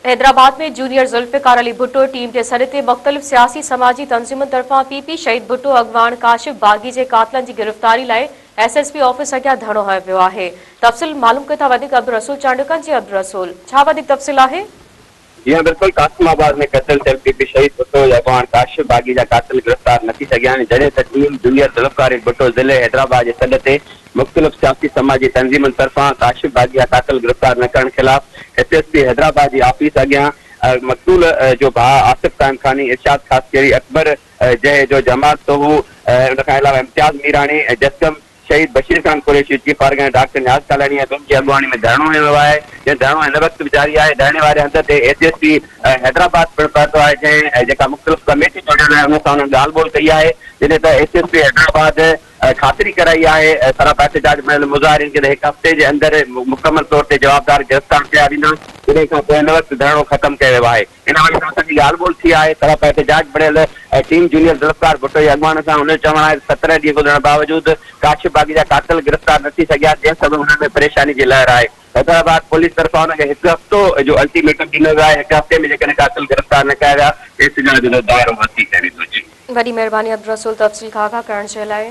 Hyderabad ۾ junior Zulfiqar Ali Bhutto team جي سڏ تي مختلف سياسي سماجي تنظيمن طرفان پي پي شهيد ڀٽو اڳواڻ ڪاشف باغي جي قاتلن جي گرفتاري لاء ايس ايس پي آفيس اڳيان ڌرڻو هنيو ويو آهي. تفصيل معلوم ڪيون ٿا وڌيڪ عبدالرسول چانڊيو کان جي عبدالرسول ڇا وڌيڪ تفصيل آهي؟ جي ها بلڪل قاسم آباد ۾ قتل ٿيل پي پي شهيد ڀٽو جي اڳواڻ ڪاشف باغي جا قاتل گرفتار نه ٿي سگهيا آهن جڏهن ته ٽيم جونيئر ذوالفقار علي ڀٽو ضلعي حيدرآباد جي سڏ تي مختلف سياسي سماجي تنظيمن طرفان ڪاشف باغي جا قاتل گرفتار نه ڪرڻ خلاف ايس ايس پي حيدرآباد جي آفيس اڳيان مقتول جو ڀاء آصف قائمخاني، ارشاد خاصخيلي، اڪبر جهي جو جمال سوهو، ان کان علاوه امتياز ميراڻي، جسقم شهيد Bashir Khan Qureshi, chief organiser doctor Niaz Kalani ۽ ٻين جي اڳواڻي ۾ ڌرڻو هنيو ويو آهي، جنهن ڌرڻو هن وقت به جاري آهي، ڌرڻي واري هنڌ تي ايس ايس پي حيدرآباد پڻ پهتو آهي، جنهن جيڪا مختلف ڪميٽي جوڙيل آهي ان سان انهن ڳالهه ٻولهه ڪئي آهي، جڏهن ته ايس ايس پي حيدرآباد خاطري ڪرائي آهي. سراپا احتجاج بڻيل مظاهرين کي ته هڪ هفتي جي اندر مڪمل طور تي جوابدار گرفتار ڪيا ويندا، جڏهن کان پوء هن وقت ڌرڻو ختم ڪيو ويو آهي. ان حوالي سان اسان جي ڳالهه ٻولهه ٿي آهي. سراپا احتجاج بڻيل ٽيم جونيئر ذوالفقار ڀٽو جي اڳواڻن سان هن جو چوڻ آهي ته 17 ڏينهن گذرڻ باوجود ڪاشف باغي جا قاتل گرفتار نه ٿي سگهيا، جنهن سبب هنن ۾ پريشاني جي لهر آهي. حيدرآباد پوليس طرفان هن کي هڪ هفتو جو الٽيميٽم ڏنو ويو آهي، هڪ هفتي ۾ جيڪڏهن قاتل گرفتار نه ڪيا ويا ته احتجاج جو دائرو وسيع ڪيو ويندو. جي. وڏي مهرباني عبدالرسول تفصيل کان آگاهه ڪرڻ جي لاء.